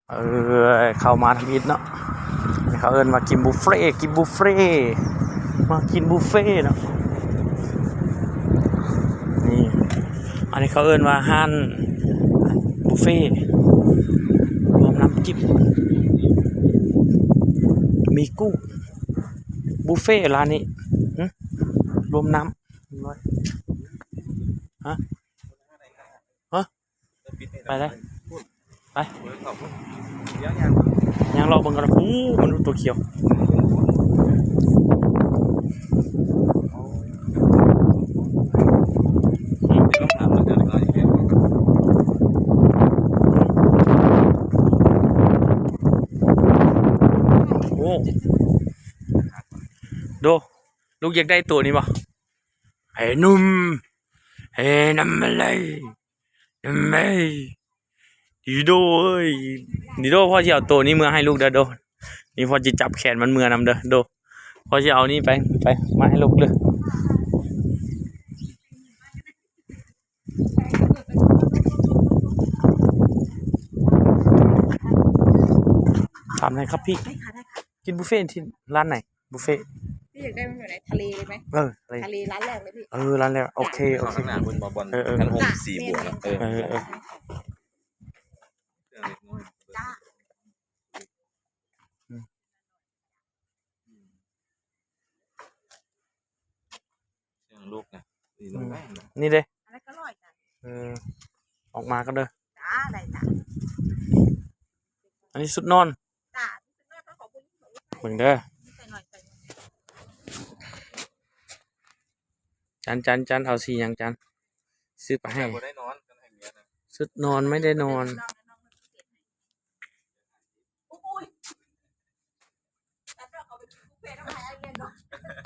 ເອີ ເຂົ້າມາທຳອິດເນາະ ເຂົາເອີ້ນວ່າກິນບຸບເຟ ກິນບຸບເຟ ມາກິນບຸບເຟເນາະ. ນີ້ ອັນນີ້ເຂົາເອີ້ນວ່າຮ້ານບຸບເຟ ລວມນ້ຳຈິ້ມ ມີກຸ້ງ ບຸບເຟຮ້ານນີ້ ຫຶ ລວມນ້ຳ ຮະ ຮະ ໄປເລີຍ ໄປ ຍ່າງເລາະເບິ່ງກ່ອນ. ໂອ້ ມະນຸດຕົວຂຽວ ໂອ້ ໂດ ລູກຢາກໄດ້ໂຕນີ້ບໍ່? ໄອ້ໜຸ່ມ ເອີ ນຳມາເລີຍ ນຳມາເລີຍ ດີໂດເອີຍ ດີໂດ. ພໍ່ຊິເອົາໂຕນີ້ເມືອໃຫ້ລູກເດີໂດ. ນີ້ພໍ່ຊິຈັບແຂນມັນເມືອນຳເດີໂດ. ພໍ່ຊິເອົານີ້ໄປ ໄປ ມາໃຫ້ລູກເດີ. ຖາມໜ່ອຍຄັບພີ່ ໄດ້ຄ່ະ ໄດ້ຄ່ະ ກິນບຸບເຟທີ່ຮ້ານໃດ? ບຸບເຟ ພີ່ຢາກໄດ້ມັນແບບໃດ? ທະເລເລີຍໄໝ? ເອີ ທະເລ ທະເລຮ້ານແລກເລີຍພີ່. ເອີ ຮ້ານແລກ ໂອເຄ ໂອເຄ ເອີ ຮ້ານຫົກສີ່ບວກ ເອີ ເອີ ເອີ ຈ້າ ອືມ ເຊິ່ງລູກນະ ນີ້ເດ້ ອັນນັ້ນກໍຮ້ອຍຈ້າ. ເອີ ອອກມາກ່ອນເດີ. ຈ້າ ໄດ້ຈ້າ. ອັນນີ້ຊຸດນອນ. ເບິ່ງເດີ ຈັນ ຈັນ ຈັນ ເອົາສີຫຍັງຈັນ? ຊື້ໄປໃຫ້ ບໍ່ໄດ້ນອນ ຈັນໃຫ້ເມຍນະ. ຊຸດນອນໄມ່ໄດ້ນອນ. ອຸ້ຍ ຈັນເອົາໄປກິນບຸບເຟນຳໃຫ້ອ້າຍເມຍນະ.